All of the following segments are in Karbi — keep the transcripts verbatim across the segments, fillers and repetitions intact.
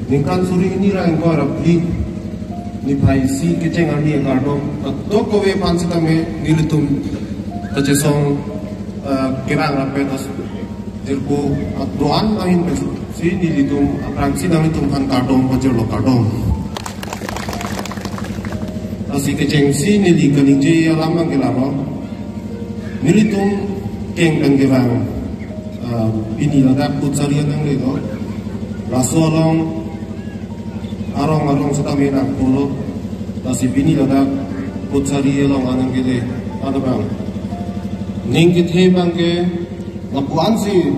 Ningkan suri hini ra ingkoi ra phli niphai isi kecheng arni akardom kadokave aphan sitame nelitum kachesong, eh, kerang rapet as jirpo atoan ahin pensi nelitum aphrangsi nanglitum aphan kardom pajirlo, kardom. Lasi kechengsi neli kaningje alam abang ke lalo. Nelitum keng pen kevang, ah, pini ladak Kutsari anang le do. Laso along arong arong sitame nangpulo. Lasi pini ladak Kutsari along anang kele, ano bang. Ning kethe abang ke lapu-ansi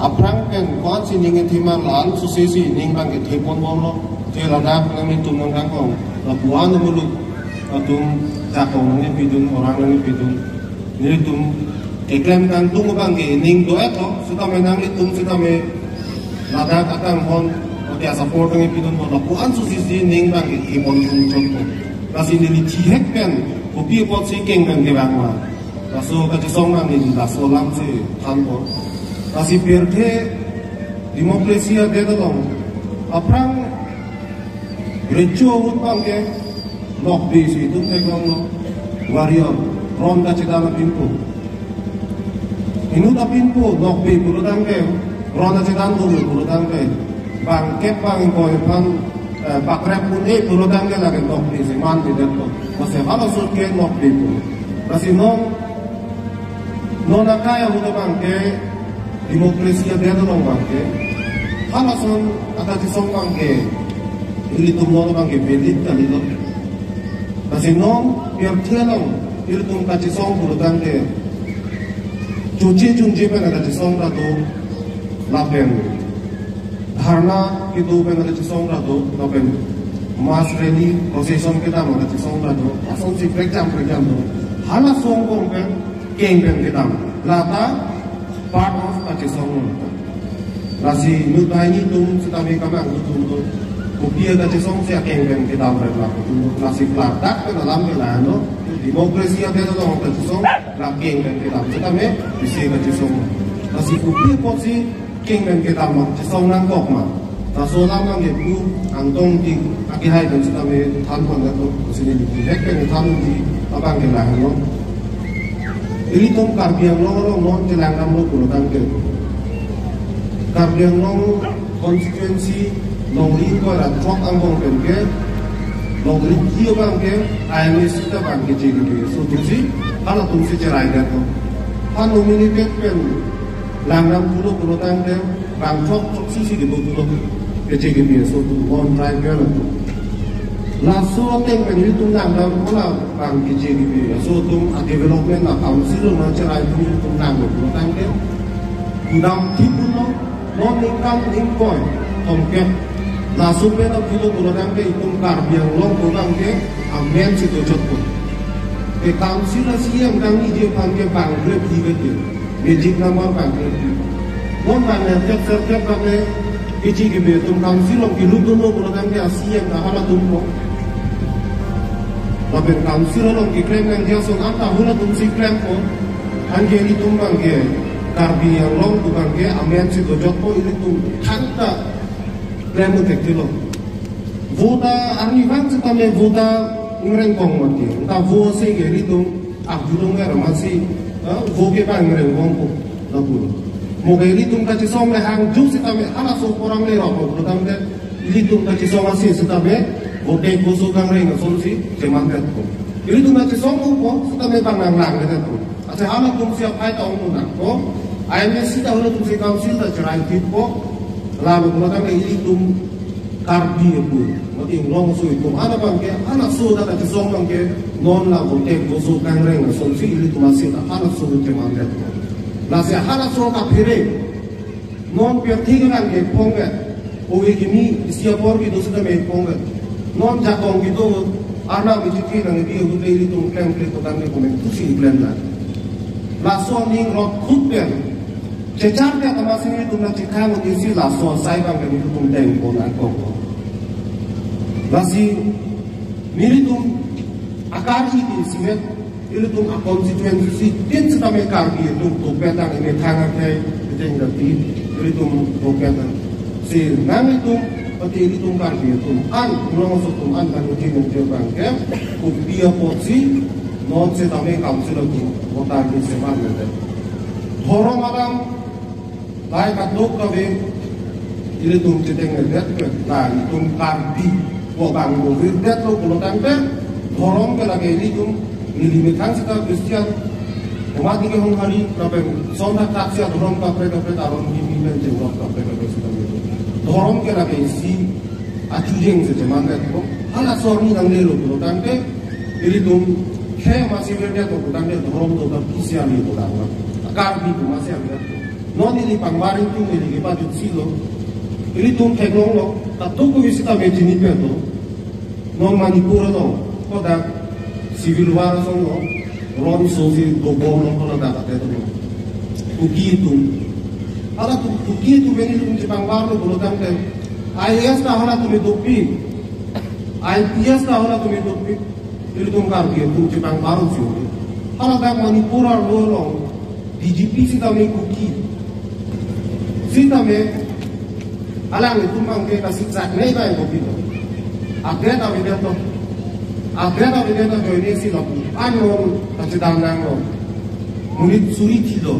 aphrang pen ko-ansi ning kethe ma, la-an suse si ning abang kethe pon bomlo. Te ladak nanglitum nangkangkong lapu-an muluk atum jakong nangpidun, orang nangpidun. Nelitum keklem kangtung abang ke ning do-et lo, sitame nanglitum sitame ladak akanghon, ate a-support nangpidun, lapu-an suse si ning abang kethe pon chot chot. Lasi neli thihek pen kopi apotsi keng pen kevang ma. Laso kachesong abang neli laso alamsi thanpo. Lasi pirthe democracy adet along aphrang recho ahut abang ke nokbe si itum theklonglo. Warrior, ron kachedan apinpo. Inut apinpo nokbe pulo tangte, ron kachedan dolo pulo tangte, bang kep bang ingkoi aphan, eh, bakrep un-e pulo tangte lake nokbe si manpidetpo. Lasi halaso ke nokbe pu. Lasi non, non akai ahut abang ke, democracy adet along abang ke, halason akachesong abang ke ilitum non abang ke valid kalilo. Lasi non pirthe along ilitum kachesong pulo tangte, choche chunche pen akachesong ta do, lapen dharna kedo pen akachesong ta do, lapen mass rally, procession kedam akachesong ta do, asonsi prekjam prekjam do. Halaso angbong pen keng pen kedam, lata part of kachesong lo. Lasi inut banghini atum sitame kamang atum do, kopi akachesong si akeng pen kedam pen lapu atum do. Lasi klardak pen alam ke la-an lo. Democracy adet along kachesong la keng pen kedam sitame isi kachesong lo. Lasi kopi apotsi keng pen kedam ma, chesong nangkok ma. Laso alam abang ke pu Angtong Ingti akehai pen sitame than pon atum, lasi neli thihek pen than di abang ke la-an lo. Ilitum Karbi Anglong along non chelang damlo pulo tangte, Karbi Anglong constituency along ingkoi ra throk angbong pen ke, along ingkoi abang ke I M A seat abang ke J K B aso atumsi, halatumsi cherai det lo. Ha nominated pen lang dam pulo pulo tangte, bang throk throksi si kedo pulo ke J K B aso atum, non tribal atum. Laso ateng pen ilitum lang dam pulo, bang ke J K B aso atum a-development a-council along cherai atum ilitum lang pulo tangte, kedam thip pulo, non ningkan ingkoi throngkep. Laso pen ta pulo pulo tangte itum Karbi Anglong pu abang ke amen si dojotpo. Ke council a-C E M kangniji aphan ke bang grade di ke, magic number bang grade di. Non bang le tep ser tep bang le J K B atum council along kelut dunlo pulo tangte a-C E M ta halatumpo. Lapen council along keklem nangji ason anta halatumsi klempo. Anke ilitum abang ke Karbi Anglong pu abang ke amen si dojotpo, ilitum thangta klem un thekthelo. Vote arnivang sitame vote ingrengkong mati. Anta vote si ke ilitum abdulong er masi, eh, vote ke bang ingrengkongpo, lapu. Mo ke ilitum kachesong le hangjuk sitame halaso porang le rok lo tangte, ilitum kachesong asi sitame vote ke voso kangreng asonsi chemandetpo. Ilitum kachesong upo sitame bang nanglang detpo. Ase halatumsi aphai ta ong nangpo, I M A seat ta halatumsi council ta cherai thippo, lalu pulo tangte ilitum Karbi apu, mati Anglong aso atum, hala abang ke, halaso ta kachesong abang ke, non la vote ke voso kangreng asonsi ilitum a-seat ta halaso chemandetpo. Lasi halaso kaphere, non pirthe kelang ke phong ke, ove kimi isi apor kedo sitame phong ke. Non jakong kedo, arnam isi thi nangkebi ahut le ilitum klem kle kotan ke komentusi klem nang. Laso aning rok khut pen chechar ke kama si nelitum nangchekang isi laso asai abang ke nelitum dengpon nangkok. Lasi nelitum akar isi isivet, ilitum a-constituency tin sitame Karbi atum dopet nang, emethang akhei, kejeng dati, ilitum dopet nang. Si nanglitum, pati ilitum Karbi atum an, pulang aso atum an kan uji mungkir bangke, kopi apotsi non setame council atum voter list seman nete. Dhorom alam, lai kadokave ilitum chetengledetpe, la ilitum Karbi ko bang movirdetlo pulo tangte, dhorom ke lake ilitum, neli methang seta Christian, komat ke Honghari, lapen son thakthak si adhorom kaprek kaprek aron kimi pen chenglok kaprek kaprek seta ilitum. Dhorom ke lake isi achujeng si chemandet ko, hala sorni nanglelo pulo tangte, ilitum khei masi virdetlo pulo tangte, dhorom do ta P C R ni pulo tangte. Karbi atum masi virdetlo. Non neli pangbar ingtung neli kepajutsi lo. Ilitum theklonglo, kadokave sitame chinipeto. Non Manipur along, kodak civil war asonlo, ron sosi dobomlo kodak ateto. Kuki atum. Halatum Kuki atum pen ilitum chepangbarlo pulo tangte, I A S ta halatum dopik, I P S ta halatum dopik, ilitum Karbi atum chepangbar usi. Haladak Manipur arlo along, D G P sitame Kuki. Sitame alanglitum bangke kasiksak nei bai kopilo. Update avedetlo. Update avedetlo joine si lo. Anon kachedam nanglo. Monit suri thilo.